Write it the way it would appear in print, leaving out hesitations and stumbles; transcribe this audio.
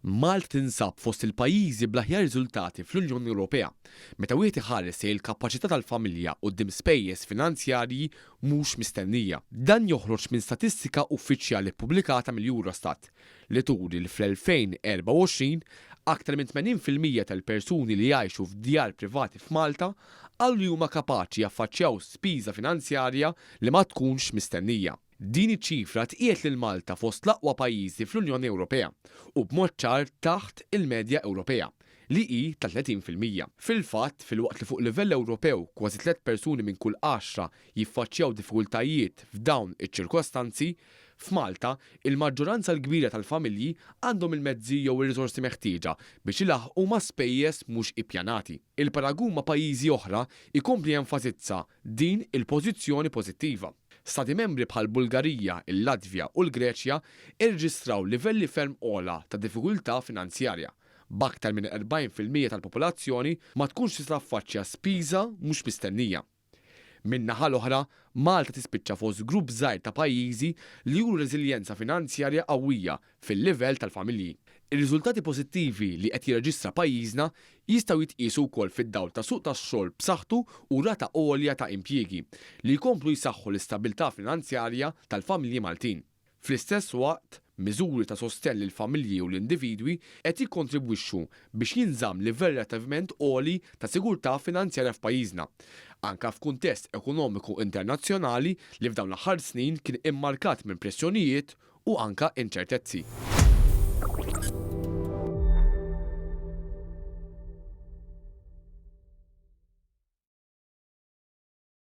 Malta tinsab fost il-pajjiżi bl-aħjar riżultati fl-Unjoni Ewropea meta wieħed iħares lejn il-kapaċità tal-familja quddiem spejjeż finanzjarji mhux mistennija. Dan joħroġ minn statistika uffiċjali ppubblikata mill-Eurostat li turi li fl-2024 aktar minn 80% tal-persuni li jgħixu f'djar privati f'Malta qalu li huma kapaċi jaffaċċjaw spiża finanzjarja li ma tkunx mistennija. Din iċ-ċifra tqiegħed lil Malta fost l-aqwa pajjiżi fl-Unjoni Ewropea u b'mod ċar taħt il-medja Ewropea, li hi ta' 30%. Fil-fatt, filwaqt li fuq livell Ewropew kważi tliet persuni minn kull għaxra jiffaċċjaw diffikultajiet f'dawn iċ-ċirkostanzi, f'Malta, il-maġġoranza l-kbira tal-familji għandhom il-mezzi jew ir-riżorsi meħtieġa biex ilaħħqu ma' spejjeż mhux ippjanati. Il-paragun ma' pajjiżi oħra jkompli jenfasizza din il-pożizzjoni pożittiva. Stati Membri bħall-Bulgarija, il-Latvja u l-Greċja rreġistraw livelli ferm ogħla ta' diffikultà finanzjarja, b'aktar minn 40% tal-popolazzjoni ma tkunx tista' taffaċċja spiża mhux mistennija. Min-naħa l-oħra, Malta tispiċċa fost grupp żgħir ta' pajjiżi li juru reżiljenza finanzjarja qawwija fil-livell tal-familji. Ir-riżultati pożittivi li qed jirreġistra pajjiżna jistgħu jitqiesu wkoll fid-dawl ta' suq tax-xogħol b'saħħtu u rata għolja ta' impjiegi, li jkomplu jsaħħu l-istabbiltà finanzjarja tal-familji Maltin. Fl-istess waqt, miżuri ta' sostenn lill-familji u l-individwi qed jikkontribwixxu biex jinżamm livell relattivament għoli ta' sigurtà finanzjarja f'pajjiżna, anke f'kuntest ekonomiku internazzjonali li f'dawn l-aħħar snin kien immarkat minn pressjonijiet u anke inċertezzi.